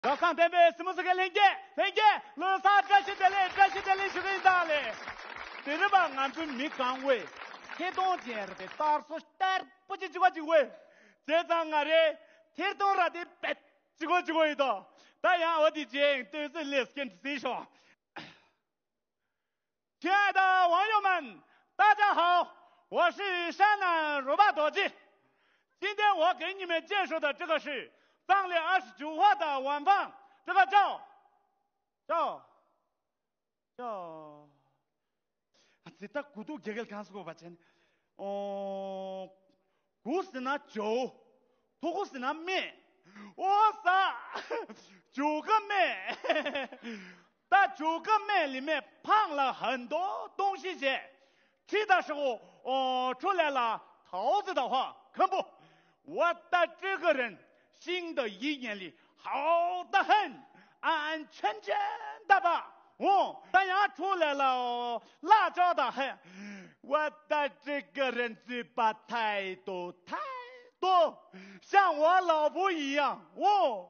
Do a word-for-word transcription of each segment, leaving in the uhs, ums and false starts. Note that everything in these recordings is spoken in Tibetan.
བཀྲ་ཤིས་བདེ་ལེགས། བཀྲ་ཤིས་བདེ་ལེགས་ཞུ་གི་ཡིན་ད་ལེ། དེ་རིང་བ་ང་ཚོ་མི་གང་བོས་ཐད་གཏོང་ཅན་རེད་པས། གསར་བཟོ་སྟར་པོ་ཅིག་ཅིག་པ་ཅིག་བོས། བྱས་ཙང་ང་རེ་ཐད་གཏོང་ར་དེ་བེད་ཅིག་པོ་ཅིག་པོ་ཡིན་ད། ད་ཡང་འོ་དེ་ཅན་ཏོས་སི་ལེས་ཀན་སི་ཤོ། 亲爱的网友们，大家好，我是山南如巴多吉。今天我给你们介绍的这个是藏历二十九号的晚饭，这个叫叫叫，ཨ་ཙི། ད་གུ་ཏུ་རྒྱ་སྐད་གང་སུ་གོ་བ་ཅན། ཨོ། གུ་ཟེར་ན་ཇོ། ཐུ་གུ་ཟེར་ན་སྨན། ཨོ་ས། ཇོ་ག་སྨན། ད་ཇོ་ག་སྨན་ལི་མས་ཕང་ལ་ཧན་དོ་ཏོང་ཤི་བྱས། ཁྲི་ད་ཧྲི་གོ། ཨོ། ཁྲུ་ལས་ལ་ཐའོ་ཙི་ད་ཧ་ཁམ་པོ། 我的这个人心的一眼里好得很，安安全全的吧。哦，但要出来了，辣椒的很。我的这个人嘴巴太多太多，像我老婆一样。哦，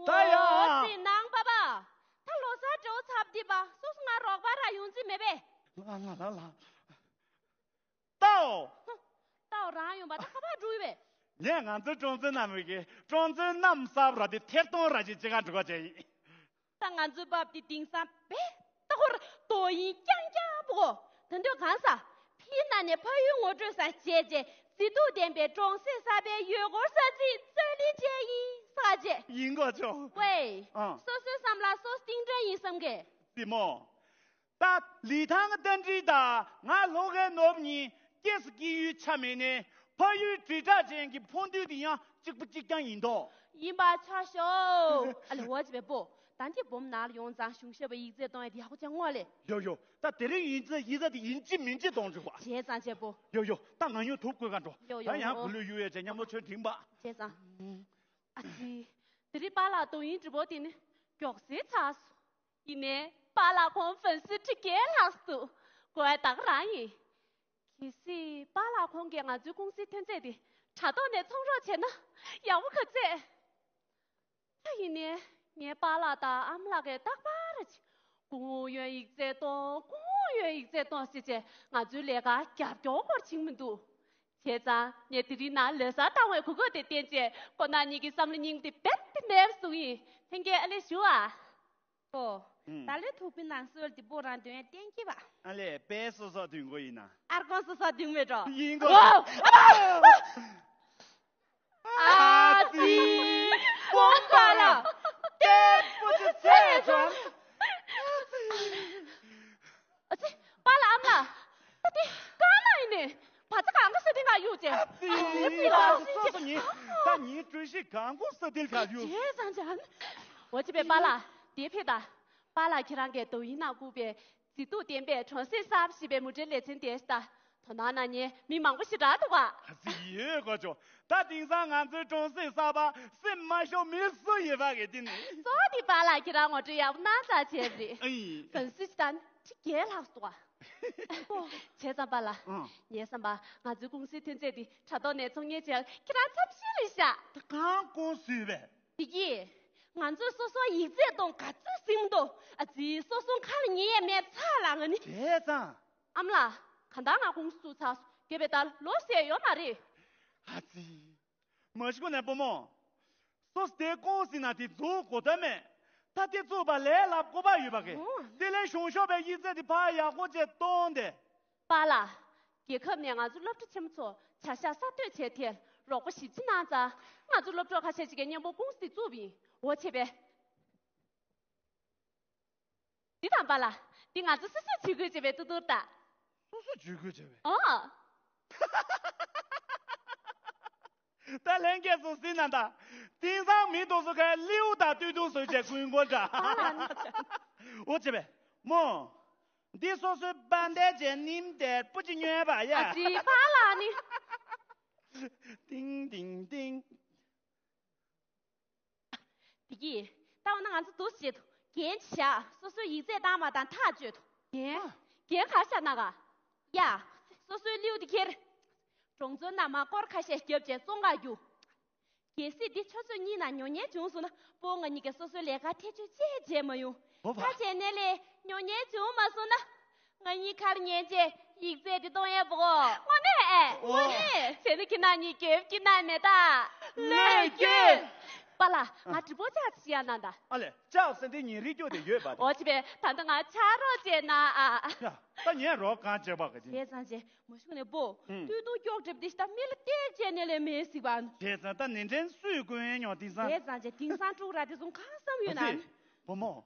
他呀。 ཨོ་ཙི། ནང་པ་པ། ད་ལོ་གསར་འགྲོ་ཚར་དུས་པ། སོ་སོ་ང་རོགས་པ་ར་ཡོང་རྩིས་མེད་པས། ལ་ལ་ལ་ལ། ཏའོ། ཧུ། ཏའོ་རང་ཡོང་པ་ད་ཁ་པར་འགྲོ་ཡི་བས། ངས་ང་ཚོའི་ཀྲོང་ཙེ་རྣམས་ཀྱི་ཀྲོང་ཙེ་རྣམས་གསར་པ་ར་དེ་ཐད་གཏོང་ར་ཅིག་ཅི་ག་འགྲོ་ག་བྱས་ཡིན། ད་ང་ཚོའི་པབ་དེ་དེང་སང་བེ་ད་ཁོར་དོ་ཡིན་རྐྱང་རྐྱང་པོ་གོ། ད་འདོད་གང་ས། ཕིའི་ནང་ནས་ཕ་ཡུལ་ངོ་སྤྲོད་ས་བྱས་རྗེས་མཛེས་སྡུག་ལྡན་པའི་ཀྲོང་ཙེ་གསར་པའི་ཡུལ་སྐོར་ས་ཚིགས་རྩོད་ལེན་བྱས་ཡིན་ས་བྱས། ཡིན་གོ་ཆོ། ཝེ། ཨ། སོ་སོའི་བསམ་བློ་སོ་སྟིང་ཀྲན་ཡིན་བསམ་གི། སྲིད་མོ། ད་ལི་ཐང་རྟ་མགྲིན་དང་ང་ལྷོ་ཁའི་ནོར་བུ་གཉིས་སྐྱེས་སུ་སྐྱེས་ཡུལ་ཆ་མེད་ནས་ཕ་ཡུལ་དྲིལ་བསྒྲགས་ཅན་གྱི་ཕོ་འདུས་དེ་ཡང་གཅིག་པ་གཅིག་རྐྱང་ཡིན་དོ། ཡིན་པ་ཆ་ཤོག་ཨ་ལེ། འོ་ཅི་བས་པོ། ད་འདི་སྦོམ་ནང་ལ་ཡོང་ཙང་གཞུང་ཞབས་པ་ཡིག་ཚད་གཏོང་ཡ་དེ་ཡག་པོ་ཅིག་བསྔོག་ལེ། ཡོ་ཡོ། ད་དེ་རིང་ཡིན་ཙང་ཡིག་ཚད་དེ་ཡིན་གཅིག་མིན་གཅིག་གཏོང་བཅུག་པ། བྱས་ཙང་བྱས་པོ། ཡོ་ཡོ། ད་ང་ཉོ་དུབ་དགོས་ག་འགྲོ། ཡོ་ཡོ། ད་ཡང་གུ་ལུས་གཡུག་ཡས་བྱས་མཉམ་དུ་ཆོས་འགྲིག་པ། བྱས་ཙང་། ཨ་ཙི། དེ་རིང་པཱ་ལགས་དོ་དབྱིངས་དྲི་བ་དེ་ནི་མགྱོགས་སེ་ཚར་སོང་། ཡིན་ནའི་པཱ་ལགས་ཁོང་ཧྥན་སི་ཁྲི་བརྒྱད་ལྷག་འདུག་དགོས་ཡ་ད་ག་རང་ཡིན། གལ་སྲིད་པཱ་ལགས་ཁོང་གིས་ང་ཚོའི་ཀུང་སིའི་ཐོན་རྫས་དེ་དྲ་ཐོག་ནས་ཚོང་རོགས་བྱས་ན་ཡག་པོ་ག་ཚད། ད་ཡིན་ནའི་ངའི་པཱ་ལགས་དང་ཨ་མ་ལགས་ཀྱིས་རྟག་པར་ཅིག་སྐུ་ངོ་ཡོན་ཡིག་ཚད་གཏོང་། སྐུ་ངོ་ཡོན་ཡིག་ཚད་གཏོང་ཟེར་བྱས་ང་ཚོའི་ལས་ཀར་རྒྱབ་སྐྱོར་སྐོར་བྱེད་མི་འདུག་བྱས་ཙང་ངས་དེ་རིང་ནང་ལོ་གསར་བཏང་བའི་གོ་སྐབས་དེ་བསྟན་བྱས་ཁོ་ན་གཉིས་ཀྱི་བསམ་བློ་རྙིང་པ་དེ་རྦད་དེ་མེད་པ་བཟོ་གི་ཡིན། ལྷན་རྒྱས་ཨ་ལེ་ཞུ་ཨ། ཨོ། ཨུམ། ད་ལོའི་ཐུག་པའི་ནང་སྲོལ་འདི་པོ་རང་འདོན་ཡ་གཏན་འཁེལ་བ། ཨ་ལེ། དཔེ་སོ་སོ་འདོན་དགོས་ཡིན་ན། ཨར་ཀོང་སོ་སོ་འདོན་མེད་འགྲོ། ཡིན་གོ། ཨོ། ཨ་ཙི། སྤོམ་པ་ལ། ཏེ་པོ་ཅི་ཚེ་ཚོམ། ཨ་ཙི། པཱ་ལགས་ཨ་མ་ལགས། ད་དེ་གང་ན་ཡིན་ནི། བ་ཚ་གང་ག་ས་དེ་ང་གཡུག་ཅེ། ཨ་ཙི། ཨ་ཙི། ད་སོ་སོ་ཉིད་ད་ཉིད་གྲོས་གཞི་གང་གོ་ས་དེ་ལ་ག་གཡུག་བྱས་ཙང་ཅང་། འོ་ཅི་པའི་པཱ་ལགས་དེ་ཕེ་ད། པཱ་ལགས་ཁྱེད་རང་གིས་དོ་ཡིན་ན་བསྐུར་བའི་མཛེས་སྡུག་ལྡན་པའི་གྲོང་གསེབ་གསར་པ་ཞེས་པའི་མུ་འབྲེལ་ལེ་ཚན་དེ་ད་དོ་སྣང་གནང་མཁན་མི་མང་པོ་ཞེ་དྲག་འདུག་ག་ཨ་ཙི། ཡོད་གོ་ཆོ། ད་དེང་སང་ང་ཚོའི་གྲོང་གསེབ་གསར་པ་སེམས་མ་ཤོར་མི་སུ་ཡོད་པ་གི་དེ་ནི། གཙོ་བོ་དེ་པཱ་ལགས་ཁྱེད་རང་ངོ་སྤྲོད་ཡག་པོ་གནང་ཚར་བྱས་རེད། ཨི། གང་སུ་ཅི་ད་ཁྲི་བརྒྱད་ལྷག་སོང་བ། བྱས་ཙང་པཱ་ལགས། ཨང་། ངའི་བསམ་པ་ང་ཚོའི་ཀུང་སིའི་ཐོན་རྫས་འདི་དྲ་ཐོག་ནས་ཚོང་གཉེར་བྱས་ལ་ཁྱེད་རང་འཚམས་ཤིང་རེད་ཤག་ད་གང་ཀུང་སུ་བས། དེ་གིས། ང་ཚོས་སོ་སོ་ཡིག་ཚད་གཏོང་ག་ཚོད་ཟིན་འདུག་ཨ་ཙི། སོ་སོ་ཁ་ལ་ཉན་ཡས་མེད་ཚར་ལ་ང་ནི། བྱས་ཙང་། ཨ་མ་ལགས། གང་ལྟར་ང་ཀུང་སི་བཙུགས་ཚར་སོང་། རྒས་པའི་ད་ལོ་ཟེར་ཡོད་མ་རེད། ཨ་ཙི། མ་གཞི་ཁོ་ནས་བུ་མོ། སོ་སོ་དེ་ཀུང་སི་ན་དེ་འཛུགས་དགོས་ད་མེད། ད་དེ་བཙུགས་པ་ལས་སླ་པོ་པ་ཡོད་པ་གི། ཨོ། དེ་ལས་གཞུང་ཞབས་པའི་ཡིག་ཚད་དེ་ཕར་ཡག་པོ་བྱས་གཏོང་དེ། པཱ་ལགས། རྒྱལ་ཁབ་ནས་ང་ཚོ་སློབ་གྲྭ་ཆེན་མོ་ཚོ་བྱ་གཞག་གསར་གཏོད་བྱས་ཐད་རོགས་པ་ཞིབ་ཕྱི་གནང་ཙང་། ང་ཚོ་སློབ་གྲོགས་ཁ་ཤས་ཅིག་གིས་མཉམ་པོ་ཀུང་སི་དེ་བཙུགས་པ་ཡིན། འོ་བྱས་པས། འདི་དང་པཱ་ལགས། འདི་ང་ཚོ་སོ་སོས་བྱེད་དགོས་བྱས་པའི་ཏུ་ཏུར་ད། སོ་སོས་བྱེད་དགོས་བྱས་པའི། ཨོ། ད་ལྷན་རྒྱས་ཚོ་གཟིགས་ན་ད། དེང་སང་མི་དེ་ཚོ་གའི་ལེའུ་དང་སྟོད་ཐུང་བཟོས་བྱས་ཀུན་སྒོ་འདྲ། པཱ་ལགས་ནི། འོ་བྱས་པས། མོ། འདི་སོ་སོའི་པཱ་ལགས་ཀྱི་ནིམ་དེ་སྤུ་ཅི་ཉོས་པ་ཡ། ཨ་ཙི། པཱ་ལགས་ནི། ཏིང་ཏིང་ཏིང་། དེ་གིས། ད་འོ་ན་ང་ཚོ་འདུག་སེ་བྱེད་དོ། རྒན་བཞག་སོ་སོའི་ཡིག་ཚད་བཏང་མ་བཏང་ཐག་གཅོད་དོ། རྒན། རྒན་ག་བཞག་ན་ག་ཡ། སོ་སོའི་ལེའུ་དེ་ཁྱེར། གྲོང་ཚོའི་ནང་མར་སྐོར་ཁ་ཤས་བརྒྱབ་བྱས་བཙོང་ག་རྒྱུགས། གལ་སྲིད་འདི་ཆུ་ཚོད་གཉིས་ནང་ཉོ་མཁན་བྱུང་སོང་ན། སྤོ་ང་གཉིས་ཀྱིས་སོ་སོའི་ལས་ཀ་ཐེ་བྱུས་ཅི་བྱས་མ་ཡོང་། བོ་བ། ད་བྱས་ནས་ལས་ཉོ་མཁན་བྱུང་མ་སོང་ན། ང་གཉིས་ཁར་ཉན་བྱས་ཡིག་ཚད་དེ་གཏོང་ཡས་པོ། དངོས་གནས་ཨེ། དངོས་གནས། བྱས་ན་ཁྱེད་རང་གཉིས་རྒྱབ་ཀྱི་ན་མེད་ད། ལོས་རྒྱུ། པཱ་ལགས། ང་དྲི་བ་ཅིག་ཞུ་ཡ་ན་ད། ཨ་ལས། ལྕགས་སེ་འདི་ཉིན་རེ་སྐྱོ་དེ་ཡོད་པ་དེ། འོ་ཅི་བས་ད་ལྟ་ང་ཆ་རོགས་བྱས་ན་ཨ། ཡ། ད་ཉན་རོགས་གང་བྱེད་པ་ག་ཅིན། བྱས་ཙང་བྱས་མ་ཤུགས་ནས་པོ། ཨུམ། སྟོད་ཐུང་སྐྱོག་གྲིབ་འདི་ཤ་མི་ལ་སྟེར་བྱས་ནས་ལས་མེད་སྲིད་པ། བྱས་ཙང་ད་ནི་འདྲེན་སུས་དཀོན་ཡོད་ཉོ་དེང་སང་། བྱས་ཙང་བྱས་དེང་སང་ཕྲུ་གུ་ར་དེ་ཚོ་གང་བསམ་ཡོད་ན། བུ་མོ།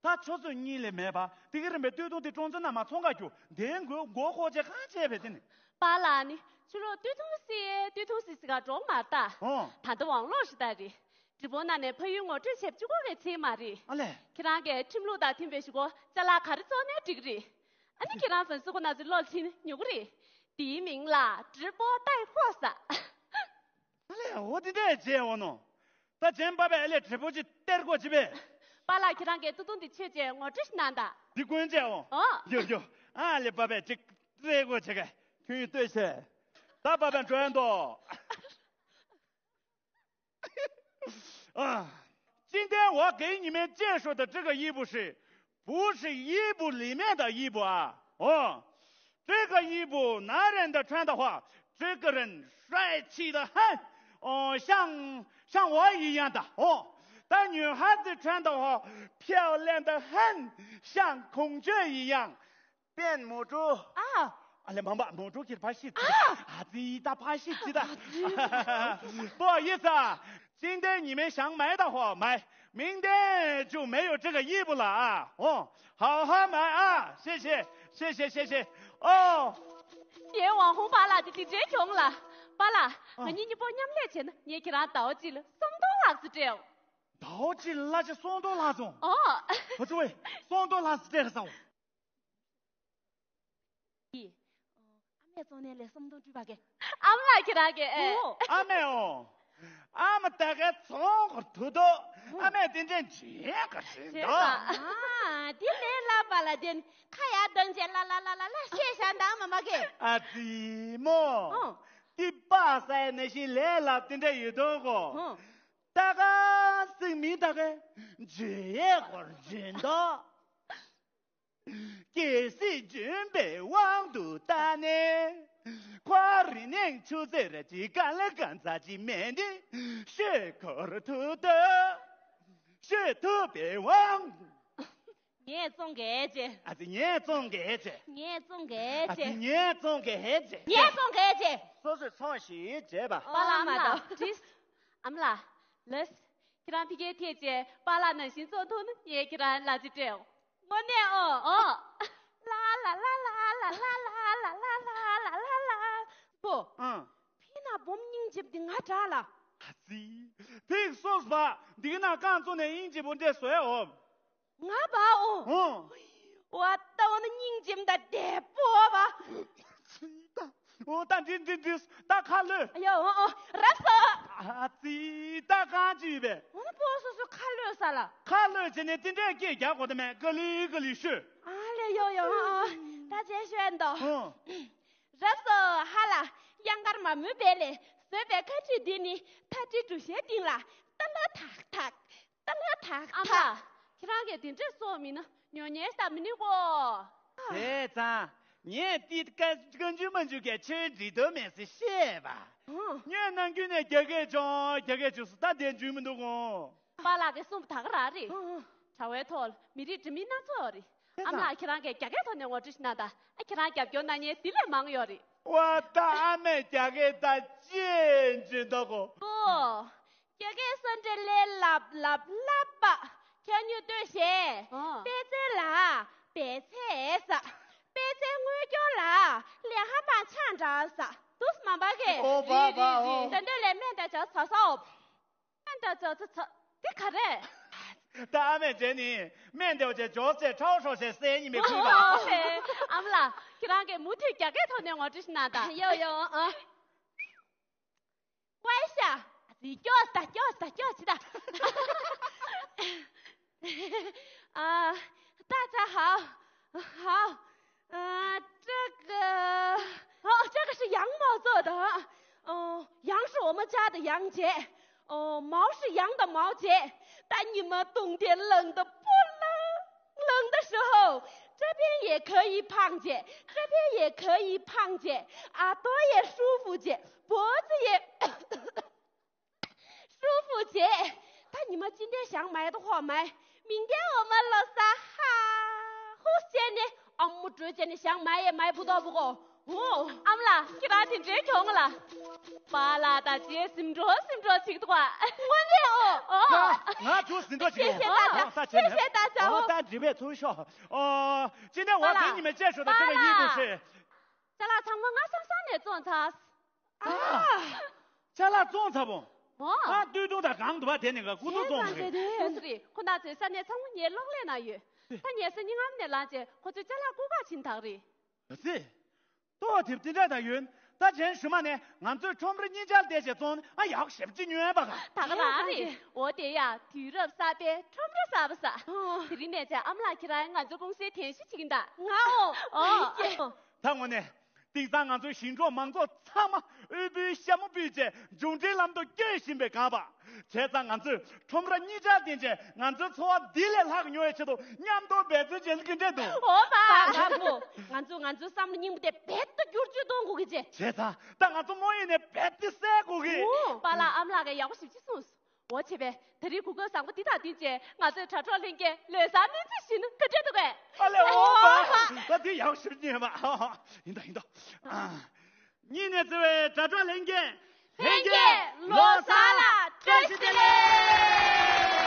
ད་ཆུ་ཚོད་གཉིས་ལས་མེད་པ་དེ་གི་རིམ་པའི་སྟོད་ཐུང་དེ་གྲོང་ཚོ་ནང་མ་ཚོང་ཁ་རྒྱུ་དེ་མགོ་མགོ་ཁོག་ཅེས་གང་བྱས་པས་དེ་ནི། པཱ་ལགས་ནི་ཕྱི་ལོགས་སྟོད་ཐུང་སི་སྟོད་ཐུང་སི་སི་ག་འགྲོ་མ་ལྟ། ཨོ། ད་ལྟ་དབང་ལོག་ཞིག་ལྟ་རེད། འདྲི་པོ་ན་ནས་ཕ་ཡུལ་ངོ་སྤྲོད་བྱེད་བཅུག་གོ་གི་ཚེ་མ་རེད། ཨ་ལས། ཁྱེད་རང་གིས་ཁྲིམས་ལུགས་དང་མཐུན་པའི་ཞུ་གོ་ཅ་ལག་ག་རེ་བཙོང་ནས་འགྲིག་རེད། ཨ་ནི་ཁྱེད་རང་ཕན་སུ་གོ་ན་ཚོའི་ལོག་ཕྱིན་ཉོ་གི་རེད། དེའི་མིང་ལ་直播带货ཟེར། ཨ་ལས། འོ་དེ་འདྲས་བྱས་འོ་ནོ། ད་ཅན་པ་པས་ཨ་ལས་དྲི་པོ་ཅི་སྟེར་དགོས་ཅི་བས། པཱ་ལགས་ཁྱེད་རང་གིས་ཏུ་ཏུང་འདི་ཆོས་ཅན་ངོ་སྤྲོད་ཞིག་གནང་དང་། འདི་ཀུན་བྱས་འོ། ཨོ། ཡོ་ཡོ། ཨ་ལས་པ་པས་ཅིག་སྟེར་དགོས་ཅི་ག་ཁྱོད་ཡོད་ལྟོས་ཤེས། ད་པ་པས་འགྲོ་ཡ་འདོ། 啊，今天我给你们介绍的这个衣服是，不是衣服里面的衣服啊？哦，这个衣服男人的穿的话，这个人帅气的很，哦，像像我一样的哦。但女孩子穿的话，漂亮的很，像孔雀一样。 变母猪。啊。啊，来，妈妈，母猪给他拍戏。啊。啊，这一大拍戏，这的。啊，这。不好意思啊，今天你们想买的话买，明天就没有这个衣服了啊。哦，好好买啊，谢谢，谢谢，谢谢。哦。 ངའི་དབང་ཧོང་པཱ་ལགས་དེ་དེ་འདྲའི་གྱོང་ལ། པཱ་ལགས། ཨ། ང་གཉིས་གཉིས་པོ་མཉམ་ལས་བྱས་ན་ངས་ཁྱེད་རང་ཟླ་བ་གཅིག་ལ་སུམ་སྟོང་ལྷག་ཙམ་སྤྲད་འོང་། ཟླ་བ་གཅིག་ལ་ཅི་སུམ་སྟོང་ལྷག་ཙམ། ཨོ། ཨ་ཙི་ཝེ། སུམ་སྟོང་ལྷག་ཙམ་སྤྲད་ར་ཟ་འོང་། ཡི། ཨ་མས་བཙོང་ནས་ལས་སུམ་སྟོང་སྤྲད་པ་གས། ཨ་མ་ལགས་ཁྱེད་རང་གིས་ཨེ། ཨོ། ཨ་མས་འོ། ཨ་མ་ད་གའི་ཚོང་གི་ཐུག་འདུག་ཨ་མས་དེ་འདྲའི་བྱེད་ག་བྱེད་བྱེད་འདུག་ད། ཨ་དེ་ལས་སླ་པ་ལ་དེ་ཁ་ཡར་བཏང་བྱས་ལ་ལ་ལ་ལ་ལ་བཤད་བཞག་འདུག་མ་མ་གས། ཨ་ཙི་མོ། ཨོ། དེ་པ་སའི་ནས་ཤི་ལས་སླ་དེ་འདྲ་ཡོད་དོ་གོ། ཨོ། ད་ག་སིང་མི་ད་གའི་བྱེད་ག་བྱེད་འདུག 解释准备网度打呢，跨人能出这了几干了干啥几面的，是可儿土的，是土北王。ངས་བཙོང་གས་ཅེ། ཨ་ཙི་ངས་བཙོང་གས་ཅེ། ངས་བཙོང་གས་ཨ་ཙི་ཅེ། ངས་བཙོང་གས་ཅེ། ངས་བཙོང་གས་ཅེ། སོ་སོས་ཚོང་ཞིག་བྱས་པ། པཱ་ལགས་མ་ད་དྲིས། ཨ་མ་ལགས། ལགས། ཁྱེད་རང་ཕ་གིར་ཐད་བྱས་པཱ་ལགས་ནང་བཞིན་བཙོང་ཐུབ་ན་ངས་ཁྱེད་རང་ལ་ཅི་སྤྲད། དངོས་གནས་ཨོ། ཨོ། ལ་ལ་ལ། པོ། ཨང་། ཕི་ན་བུམ་སྙིང་རྗེ་འདི་ང་དྲག་ལ། ཨ་ཙི། ཕིག་སོགས་པ་འདི་ན་རྐང་བཙུགས་ནས་སྙིང་རྗེ་པོ་འདྲ་བཟོས་ཨོ། ང་བ་ཨོ། ཨོ། བ་ཏའོ་ན་སྙིང་རྗེ་ད་དེ་པོ་བ། ཨོ་ད་འདི་འདི་འདི་ད་ཁ་ལོས། ཡ་ཨོ་ཨོ་རབ་སོ། ཨ་ཙི་ད་གང་ཅི་ཡོད་པས། ཨོ་ན་པོ་སོ་སོ་ཁ་ལོས་ས་ལ། ཁ་ལོས་བྱས་ནས་དེ་འདྲའི་སྐད་རྒྱག་དགོས་དེ་མེད་ག་ལི་ག་ལི་ཤོད། ཨ་ལེ་ཡོ་ཡོ་ཨོ་ཨོ་ད་ཅེ་ཤོད་འདོ། ཨོ། རབ་སོ་ཧ་ལ་གཡང་དཀར་མ་མོའི་བེ་ལེ་བཟོས་པའི་ཁ་ཆུས་འདི་ནི་ཐ་ཏི་གྲུ་བཞའི་སྟེང་ལ་ཏ་ལ་ཐག་ཐག་ཏ་ལ་ཐག་ཨ་ཐག་མ། ཁྱེད་རང་གིས་དེ་འདྲས་སོ་མིན་ན་ཉོ་ཉེས་ད་མི་ནུས་གོ། བྱས་ཙང་ངས་ཏི་ཀ་ཀ་འཇུ་མ་འཇུ་གའི་ཆོས་འདྲི་དོ་མེད་སི་ཤེས་པ། ཨོ། ངས་ནམ་རྒྱུན་ནས་རྒྱ་སྐད་ཅོང་རྒྱ་སྐད་ཅོ་སི་ད་དེ་འཇུ་མི་འདུག་གོ། པཱ་ལགས་ཀྱིས་གསུངས་པ་ད་ག་རང་རེད། ཨོ་ཨོ། དྲ་བའི་ཐོག་ལ་མི་རིགས་འདྲ་མིན་སྣ་ཚོགས་ཡོད་རེད། ཨ་མ་ལགས་ཁྱེད་རང་གིས་རྒྱ་སྐད་ཐོག་ནས་ངོ་སྤྲོད་ཞིག་གནང་དང་། ཨ་ཁྱེད་རང་རྒྱབ་སྐྱོར་གནང་མཁན་དེ་ལས་མང་ཡོད་རེད། ཝ་ད་ཨ་མས་རྒྱ་སྐད་ད་ཅི་འཇུ་འདུག་གོ། ཨོ། རྒྱ་སྐད་སོ་འདྲེ་ལས་ལབ་ལབ་ལབ་པ། ཁྱོད་ཉིད་ལྟོས་ཞེས། ཨོ། པད་ཚལ་ལ་བལ་ཚལ་ཟ། པད་ཚལ་དངུལ་སྐྱོར་ལ་ལས་ཧ་པ་ཆང་འདྲ་ཟ། དུས་མ་པ་གས། ཨོ་པ་པ་ཨོ། དེ་འདྲ་ལས་སྨན་དང་ཇ་ཟ་ས་འོབ། སྨན་དང་ཇ་ཚ་ཚ་དེ་ག་རེད། ད་ཨ་མས་བྱས་ནི་སྨན་དེ་བ་ཅན་ཇོ་ཚེ་ཁྲའོ་ཧྲོ་ཞེས་སེ་ཉི་མའི་ཁུལ་ལ། ཨོ་ཧེ། ཨ་མ་ལགས་ཁྱེད་རང་གིས་མུ་མཐུད་རྒྱ་སྐད་ཐོག་ནས་ངོ་སྤྲོད་ཞིག་གནང་དང་། ཡོ་ཡོ་ཨ། 关一下。 ཨ་ཙི་སྐྱོ་ས་སྐྱོ་ས་སྐྱོ་ཅི་ད།啊，大家好，好，呃，这个，哦，这个是羊毛做的，哦，羊是我们家的羊节，哦，毛是羊的毛节。但你们冬天冷得不冷，冷的时候，这边也可以胖姐，这边也可以胖姐，耳朵也舒服姐，脖子也舒服姐。但你们今天想买的话买，明天我们老三哈呼先呢，俺们之间的想买也买不到不过。 ཨོ། ཨ་མ་ལགས། ཁྱེད་རང་དེ་འདྲའི་གྱོང་ལ། པཱ་ལགས་དང་རྗེས་ཟིན་འགྲོ་ཟིན་འགྲོ་ཅིག་འདུག་ཨ། དངོས་གནས་ཨོ། ཨོ། ང་ཚོ་ཟིན་འགྲོ་ཅིག་ཡོང་། ཤེས་ཤེས་ད་ཅག་ཤེས་ཤེས་ད་ཅག་ཨོ། ད་འདྲི་བའི་ཚུལ་ཤོག་ཨོ། ཅི་ནས་བ་དེ་ཉི་མ་བཅད་ཤོག་ད་ཅི་ལ་ཡིན་འདུག་ཤེས། ཅ་ལག་ཚང་མ་ང་སང་སང་ནས་བཙོང་ཚར། ཨ། ཅ་ལག་བཙོང་ཚར་བོ། ཨོ། ཨ་སྟོད་ཐུང་དང་གང་འདུག་བ་དེ་ནི་ག་ཀུ་ཏུ་བཙོང་རེད། ཁོ་ཚོ་རེད། ཁོ་ན་ཚོའི་ས་གནས་ཚང་མ་ངའི་གློག་ཀླད་ནང་ཡོད། ད་ངས་སང་ཉིན་ངམ་ནས་ལངས་རྗེས་ཁོ་ཚོའི་ཅ་ལག་རྐུ་ག་ཕྱིན་དག་རེད། ཨ་ཙི། ལྟོ་དེབ་དེ་འདྲ་དང་ཡོད། ད་གཞན་ཞུ་མ་ནས་ང་ཚོས་ཁྲོམ་ར་གཉིས་ཆར་བལྟས་བྱས་བཙོང་ཨ་ཡག་ཞེབ་ཅི་ཉོས་པ་ག་ད་ག་རང་རེད། འོ་དེ་ཡ་དུས་རབས་གསར་པའི་ཁྲོམ་ར་གསར་པ་ས། དེ་རིང་ནས་བྱས་ཨ་མ་ལགས་ཁྱེད་རང་ང་ཚོའི་ཀུང་སིའི་གདན་ཞུ་བྱེད་ཀྱིན་གདའ། ང་ཨོ། ཨོ། ད་དངོས་གནས། དེང་སང་ང་ཚོའི་ཞིང་འབྲོག་མང་ཚོགས་ཚང་མ་དབུལ་པོའི་ཤ་མོ་ཕུད་བྱས་འབྱོར་འབྲིང་ལམ་དུ་བསྐྱོད་བཞིན་པའི་སྐབས། བྱས་ཙང་ང་ཚོས་ཁྲོམ་ར་གཉིས་ཆར་བརྟེན་བྱས་ང་ཚོའི་འཚོ་བ་འདི་ལས་ལྷག་ཉོ་བའི་ཆེད་དུ་མཉམ་དུ་འབད་བརྩོན་བྱེད་ཀྱི་འདྲ་འདུག་ཨོ་པ། ང་ཚོ་ང་ཚོ་བསམ་བློ་རྙིང་པ་དེ་རྦད་དེ་བསྒྱུར་བཅོས་གཏོང་དགོས་ཀྱི་བྱས། བྱས་ཙང་ད་ང་ཚོ་དངོས་ཡོད་ནས་རྦད་དེ་གསལ་དགོས་ཀྱི། ཨོ། པཱ་ལགས་ཨ་མ་ལགས་ཀྱིས་ཡག་པོ་ཞེ་པོ་ཅིག་གསུངས་སོང་། འོ་བྱས་པས་ད་རེས་གོ་སྐབས་བཟང་པོ་འདི་དང་བསྟུན་བྱས་ང་ཚོས་དྲ་གྲོགས་ལྷན་རྒྱས་ལོ་གསར་སྨོན་ཚིག་ཞུས་ན་ག་འདྲ་འདུག་གས། ཨ་ལས་ཨོ་པ། ད་འདི་ཡག་ཞིབ་ཉན་པ། ཡིན་ད་ཡིན་ད། སྙིང་ནས་བརྩེ་བའི་དྲ་གྲོགས་ལྷན་རྒྱས། ལྷན་རྒྱས་ལོ་གསར་ལ་བཀྲ་ཤིས་བདེ་ལེགས།